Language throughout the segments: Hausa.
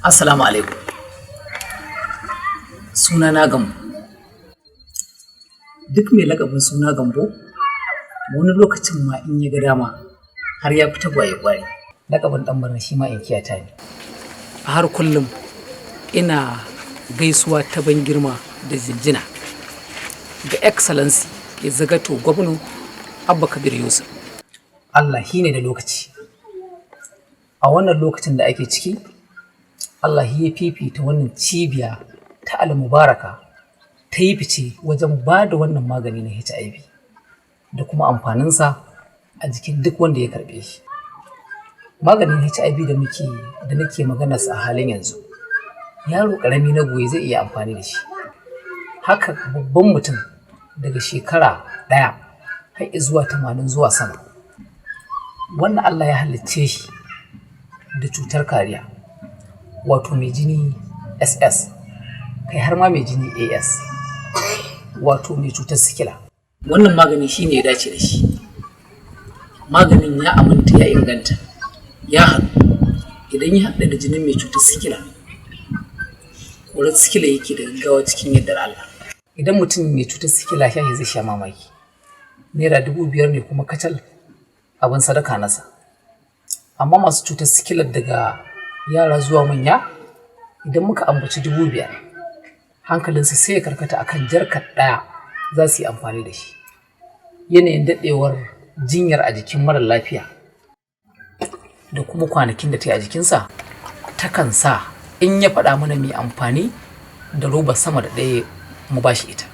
Assalamu alaikum. Suna na Gambo. Duk mai lakabin suna Gambo, wani lokacin ma in ya ga dama har ya fita gwaye gwari. Lakabin ɗan barna shi ma inkiyata ne. A har kullum ina gaisuwa ta ban girma da jinjina ga Excellency Executive Gwamna Abba Kabir Yusuf. Allah shi ne da lokaci. A wannan lokacin da ake ciki, Allah ya fifita wannan cibiya ta Al-Mubaraka ta yi fice wajen ba da wannan magani na HIV da kuma amfaninsa a jikin duk wanda ya karɓe shi. Maganin HIV da muke da nake maganarsa a halin yanzu, yaro ƙarami na goye zai iya amfani da shi. Haka babban mutum daga shekara 1 har zuwa 80 zuwa sama. Wannan Allah ya halicce shi da cutar kariya, wato mai jini SS, kai har ma mai jini AS, wato mai cutar sikila. Wannan magani shi ne ya dace da shi. Maganin ya aminta, ya inganta, ya haɗu. Idan ya haɗu da jinin mai cutar sikila, korar sikila yake da gaggawa cikin yardar Allah. Idan mutum mai cutar sikila ya sha shi, zai sha mamaki. Naira 5,000 ne kuma kacal abin sadaka nasa. Amma masu cutar sikilar daga yara zuwa manya, idan muka ambaci 5,000, hankalinsu sai ya karkata akan jarkar ɗaya za su yi amfani da shi. Yanayin daɗewar jinyar a jikin marar lafiya da kuma kwanakin da ta yi a jikinsa takan sa in ya faɗa mana mai amfani da roba sama da ɗaya, mu ba shi ita.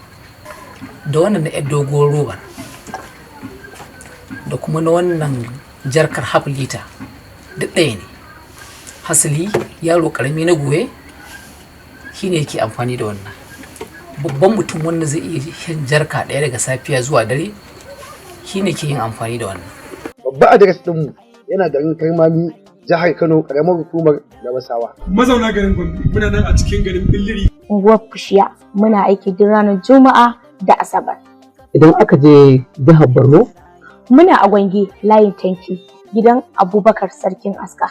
Da wannan na 'yar doguwar robar da kuma na wannan jarkar half liter duk ɗaya ne. Hasali yaro ƙarami na goye shine yake amfani da wannan. Babban mutum wanda zai iya shan jarka ɗaya daga safiya zuwa dare shine ke yin amfani da wannan. Babba adres ɗinmu yana garin Karmami, jihar Kano, ƙaramar hukumar Gabasawa. Mazauna garin Gombe, muna nan a cikin garin Billiri. Unguwar Fushiya, muna aiki duk ranar Juma'a da Asabar. Idan aka je jihar Borno, Muna a Gwange, layin Tanki, gidan Abubakar Sarkin Aska.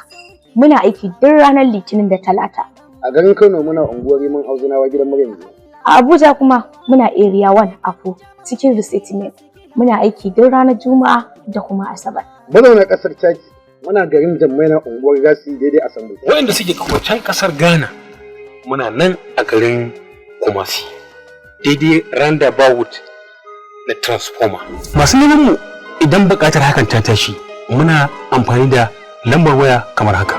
Muna aiki duk ranar Litinin da Talata. A garin Kano muna unguwar Rimin Auzunawa, gidan Maryam. A Abuja kuma muna Area 1 Afo, cikin Resettlement. Muna aiki duk ranar Juma'a da kuma Asabar. Mazauna ƙasar Chadi, muna garin Jammaina, unguwar Gasi, daidai Asambu. Waɗanda suke can ƙasar Ghana, muna nan a garin Kumasi, daidai roundabout na transformer. Masu neman mu, idan buƙatar hakan ta tashi, muna amfani da lambar waya kamar haka.